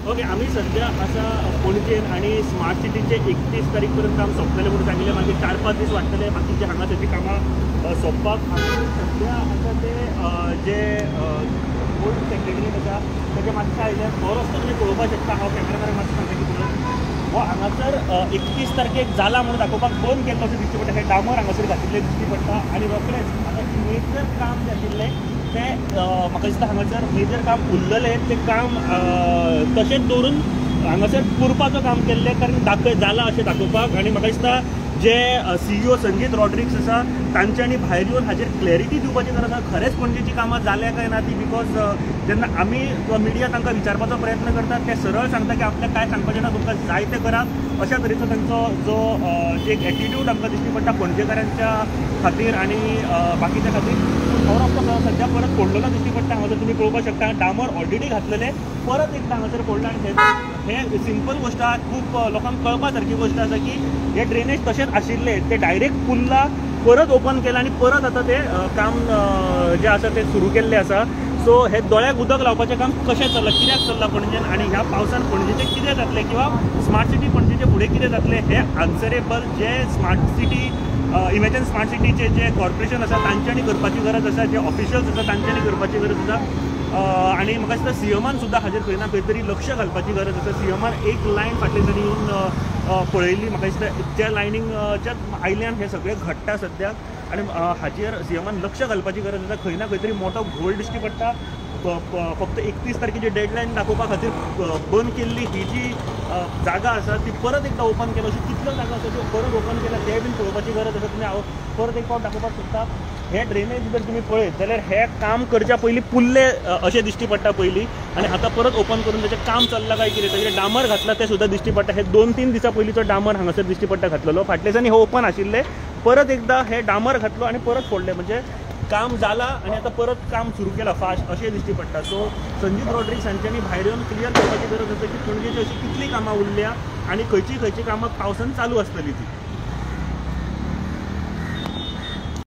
Okay, आमी सध्या आसा पणजेन आनी स्मार्ट सिटीचे 31 तारीख पर्यंत काम सोंपतलें म्हणून सांगिल्लें. मागीर 4-5 दीस वाडटले बाकीचे हांगा थंयची कामां सोंपपाक. आमी सध्या आसा ते जे ओल्ड सेक्रेटरीट आसा तेच्या मातशें आयले. हो रस्तो तुमी पळोवपाक शकता. हांव कॅमेरामॅनाक मातशें सांगता की पळय हो हांगासर 31 तारखेक जाला म्हणून दाखोवपाक बंद केल्लो अशें दिश्टी पडटा. हे डांबर हांगासर घातिल्लें दिश्टी पडटा आनी रोखडेंच आतां मेजर काम जें आशिल्लें तें म्हाका दिसता हांगासर मेजर काम उरलेलें तें काम तशेंच दवरून हांगासर पुरपाचो काम केल्लें, कारण दाखय जालां अशें दाखोवपाक. आनी म्हाका दिसता जे CEO Sanjeet Rodrigues आसा तांच्यांनी भायर येवन हाजेर क्लॅरिटी दिवपाची गरज आसा. खरेंच पणजेची कामां जाल्या काय ना ती, because जेन्ना आमी किंवा मिडिया तांकां विचारपाचो प्रयत्न करतात ते सरळ सांगता की आपल्याक कांय सांगपाचें ना, तुमकां जाय तें करात. अशा तरेचो तांचो जो एक एटिट्यूड आमकां दिश्टी पडटा पणजेकारांच्या खातीर आनी बाकीच्या खातीर. पूण हो रस्तो सद्या परत फोडलेलो दिश्टी पडटा. हांगासर तुमी पळोवपाक शकता डांबर ऑलरेडी घातलेले परत एकदां हांगासर फोडला. आनी हे सिंपल गोश्ट आहा, खूब लोकांक कळपा सारकी गोश्ट आसा की हे ड्रेनेज तशेंच आशिल्ले ते डायरेक्ट पुल्ला परत ओपन केला आनी परत आतां ते काम जें आसा तें सुरू केल्लें आसा. सो हे दोळ्याक उदक लावपाचें काम कशें चल्लां, कित्याक चल्लां पणजेन आनी ह्या पावसान पणजेचें कितें जातलें किंवा स्मार्ट सिटी पणजेचें फुडें कितें जातलें हें आन्सरेबल जे स्मार्ट सिटी इमॅजिन स्मार्ट सिटीचे जे कॉर्पोरेशन आसा तांच्यांनी करपाची गरज आसा, जे ऑफिशियल्स आसा तांच्यांनी करपाची गरज आसा. आनी म्हाका दिसता सीएमान सुद्दां हाजेर खंय ना खंय तरी लक्ष घालपाची गरज आसा. सीएमान एक लायन फाटल्या दिसांनी येवन पळयल्ली, म्हाका दिसता त्या लायनींगच्या आयल्यान हें सगळें घडटा सद्याक. आनी हाजेर सीएमान लक्ष घालपाची गरज आसा. खंय ना खंय तरी मोटो घोळ दिश्टी पडटा. फक्त 31 तारखेची डेडलायन दाखोवपा खातीर बंद केल्ली ही जी जागा आसा ती परत एकदां ओपन केल्या. अश्यो कितल्यो जागा आसा त्यो परत ओपन केल्या ते बीन पळोवपाची गरज आसा. तुमी हांव परत एक फावट दाखोवपाक सोदता. हे ड्रेनेज जर तुमी पळयत जाल्यार हें काम करच्या पयलीं पुल्ले अशें दिश्टी पडटा पयलीं, आनी आतां परत ओपन करून ताचें काम चल्लां काय कितें, ताचेर डांबर घातला तें सुद्दां दिश्टी पडटा. हे 2-3 दिसां पयलींचो डांबर हांगासर दिश्टी पडटा घातलेलो. फाटल्या दिसांनी हो ओपन आशिल्लें, परत एकदां हे डांबर घातलो आनी परत फोडलें, म्हणजे काम जालां आनी आतां परत काम सुरू केलां फास्ट अशें दिश्टी पडटा. सो संजीत रॉड्रिग्स हांच्यांनी भायर येवन क्लियर करपाची गरज आसा की पणजेची अशी कितलीं कामां उरल्या आनी खंयची खंयची कामां पावसान चालू आसतली ती.